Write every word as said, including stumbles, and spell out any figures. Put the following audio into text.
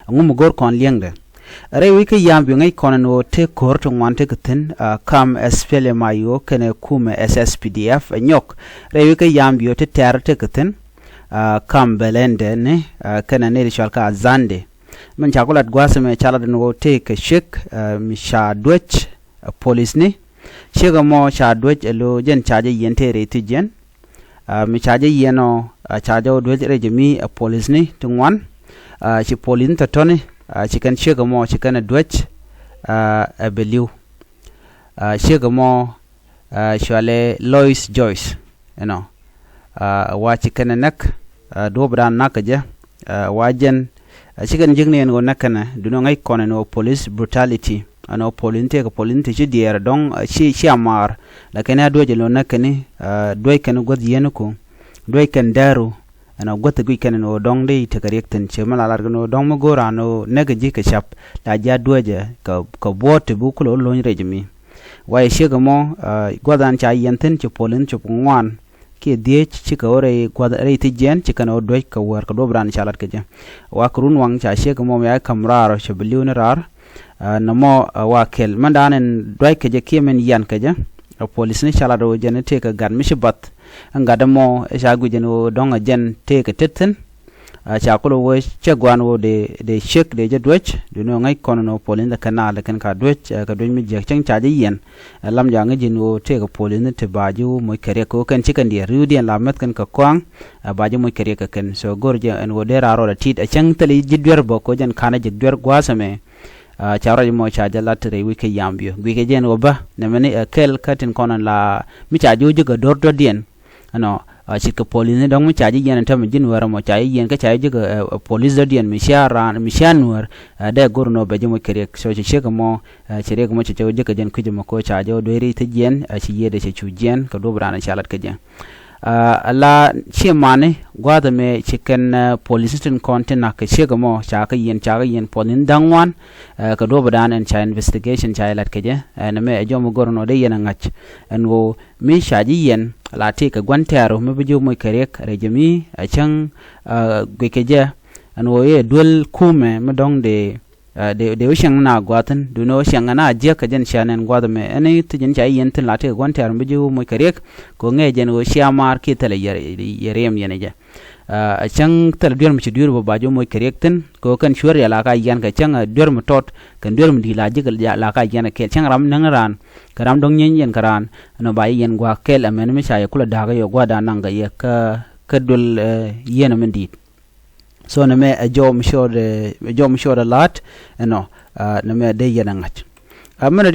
Ɛŋu mi go̱o̱r kɔn liɛŋdɛ? Rɛy wec kä Yambio ŋäc kɔn ɛn ɣöö tëë ko̱r ti ŋuan tekɛ thi̱n, ah, kam SPLM-IO kɛnɛ kumɛ SSPDF ɛ nyɔk. Rɛy wec kä Yambio ti tɛ̈r tekɛ thi̱n, ah, kam Bɛlɛndɛ ni, ah, kɛnɛ nɛy ti cɔal kɛ Azande. Min ca ku lat gua̱a̱th ɛmɛ ca lat ɛn ɣöö tëë kɛ ciek, ah, mi ca duec, ah, polisni. Ciek ɛmɔ ca duec ɛ lo̱ jɛn ca jɛ yiɛn tëë rɛy thi̱c jiɛn. Ah, mi ca jɛ yiɛn ɔ, ah, ca jɛ wä duec rɛy jɛ mi, ah, polisni ti ŋuan. Ah, ci polisni tɔ̱tɔ̱ni, ah, ci kɛn ciek ɛmɔ ci kɛn ɛ duec, ah, ɛ bɛ li̱w. Ah, ciek ɛmɔ, ah, cualɛ Lois Joyce, you know. Ah, wa ci kɛn ɛ näk, ah, duɔ̱ɔ̱pdan näk kɛ jɛ, ah, wa jɛn, ah, ci kɛn jiäkni ɛn ɣöö näk kɛn ɛ, duundɛ ŋäc kɔn ɛn ɣöö police brutality. Ɛn ɣöö polisni tëëkɛ polisni ti ci diɛɛr dɔ̱ŋ, ah, ci, ci a maar. Lakin a duec ɛn ɣöö näk kɛn, ah, duec kɛn guäth yieen ku, duec kɛn dääru. Ɛn ɣöö guäth guic kɛn ɛn ɣöö dɔ̱ŋ dee tekɛ riɛk thi̱n, ciɛ mi la lat kɛn ɣöö dɔ̱ŋ mi go̱o̱r an ɣöö näk ji̱ kɛ ca̱p, la ji̱ a duecɛ kɛ, kɛ buɔ̱ɔ̱t ti bi kulɛ wä lo̱ny rɛy jɛ mi. Wa ciek ɛmɔ, ah, gua̱th an ca yiɛn thi̱n ci polisni cop ŋuan kiɛ dhieec cikɛ wä rɛy gua̱th rɛy thi̱c jiɛn, ci kɛn ɣöö duec kɛ wäär kɛ duɔ̱ɔ̱pdan ca lat kɛ jɛ. Wa kɛ run waŋ ca ciek ɛmɔ mi a käm raar ɔ cɛ bi li̱w ni raar. Ah, nɔmɔ, ah, wa kɛl mɛn da̱a̱n ɛn duac kɛ jɛ kiɛ mɛn yian kɛ jɛ. Ah, polisni ca lat ɣöö jɛn tëëkɛ gat mi ci bath. Ɛn gat ɛmɔ ɛ ca guic ɛn ɣöö dɔ̱ŋ ɛ jɛn tëëkɛ tet thi̱n. Ah, ca kulɛ wee cɛ gua̱a̱n ɣöö dee, dee ciek dee jɛ duec, duundɛ ŋäc kɔn ɛn ɣöö polisni kɛ naath, lakin ka duec, ah, kɛ duec mi jiäk cäŋ ca jɛ yiɛn. Ah, lam ca ŋäc ji̱n ɣöö tëëkɛ polisni ti ba ji̱ wä moc kɛ riɛk kɛ ɣöö kɛn ci kɛn diɛɛr ri̱wdiɛn la mäth kɛn kɛ kɔaŋ, ah, ba ji̱ moc kɛ riɛk kɛ kɛn. So go̱r jɛ ɛn ɣöö dee raar rɔɔdɛ ti̱i̱t, a cäŋ thil ji̱ duer bä kɛ ɣöö jɛn ka̱n a jɛ duer gua̱a̱th ɛmɛ. Ah, ca ruac mɔ ca jɛ lat rɛy wec kä Yambio. Guickɛ jɛ ɛn ɣöö bä nɛmɛ ni, eh, kɛl kä tin kɔn la mi ca ji̱ wä ji̱ kɛ do̱r dɔ̱diɛn. Ɛnɔ, ah, ce̱tkɛ polisni dɔ̱ŋ mi ca ji̱ yiɛn ɛn täämɛ ji̱n wäärä mɔ ca ji̱ yiɛn kä ca ji̱ ji̱ kɛ, eh, polis dɔ̱diɛn mi cia raan mi cia nuäär, eh, dee go̱r nɔ bɛ ji̱ moc kɛ riɛk. So cɛ ciek ɛmɔ, eh, cɛ riɛk ɛmɔ cɛ cɛ wä ji̱ kɛ jɛn kui̱c ɛmɔ kɛ ɣöö ca jɛ wä duec rɛy thi̱c jiɛn, eh, ci yiëëdɛ cɛ cu jiɛn kɛ duɔ̱ɔ̱pdan ca lat kɛ jɛ. Ah, la ciɛ mani gua̱a̱th ɛmɛ ci kɛn, eh, polisni tin kɔn ti nak kɛ ciek ɛmɔ ca kɛ yiɛn, ca kɛ yiɛn polisni da̱ŋ ŋuan, eh, kɛ duɔ̱ɔ̱pdan ɛn ca investigation ca jɛ lat kɛ jɛ. Eh, nɛmɛ ɛ jɔm mi go̱r nɔ dee yɛn ɛ ŋa̱c ɛn ɣöö mi ca ji̱ yiɛn la tëëkɛ gua̱n tɛ̈ru mi bi ji̱ moc kɛ riɛk rɛy jɛ mi, eh, cäŋ, eh, guic kɛ jɛ ɛn ɣöö i̱ ɛ duel kumɛ mi dɔ̱ŋ dee, ah, dee, dee wä ciɛŋ na gua̱thin, duundɛ wä ciɛŋ na jiäk kɛ jɛn cia nɛn gua̱th ɛmɛ. Ɛn i̱ thi̱c in ca yiɛn thi̱n la tëëkɛ gua̱n tɛ̈r mi ji̱ wä moc kɛ riɛk, kɛ ɣöö ŋɛɛ jɛn ɣöö cia maar kiɛ thilɛ yɛ, yɛ riɛm yɛn ɛ jɛ. Ah, cäŋ thilɛ duer mi ci duer bä ba ji̱ wä moc kɛ riɛk thi̱n, kɛ ɣöö kɛn cuäär yɛ la ka yiɛn kɛ cäŋ, ah, duer mi tɔt, kɛn duer mi di̱i̱t la ji̱ kɛ la ka yiɛn ɛ kɛɛl. Cäŋ ram näŋ raan, kɛ ram dɔ̱ŋ nyieeny yɛn kɛ raan, ɛnɔ ba ji̱ yiɛn gua̱a̱k kɛɛl, ɛmɛn mi ca yɛ kulɛ da̱a̱k kɛ yɛ gua̱a̱r da̱a̱n naŋ kɛ yɛ kä, kä duel, eh, yiɛn ɛmɛ di̱i̱t. So nɛmɛ ɛ jɔw mi cɔɔdɛ, ɛ jɔw mi cɔɔdɛ la̱a̱t, ɛnɔ, ah, nɛmɛ dee yɛn ɛ ŋa̱c. Ah, mɛn ɛ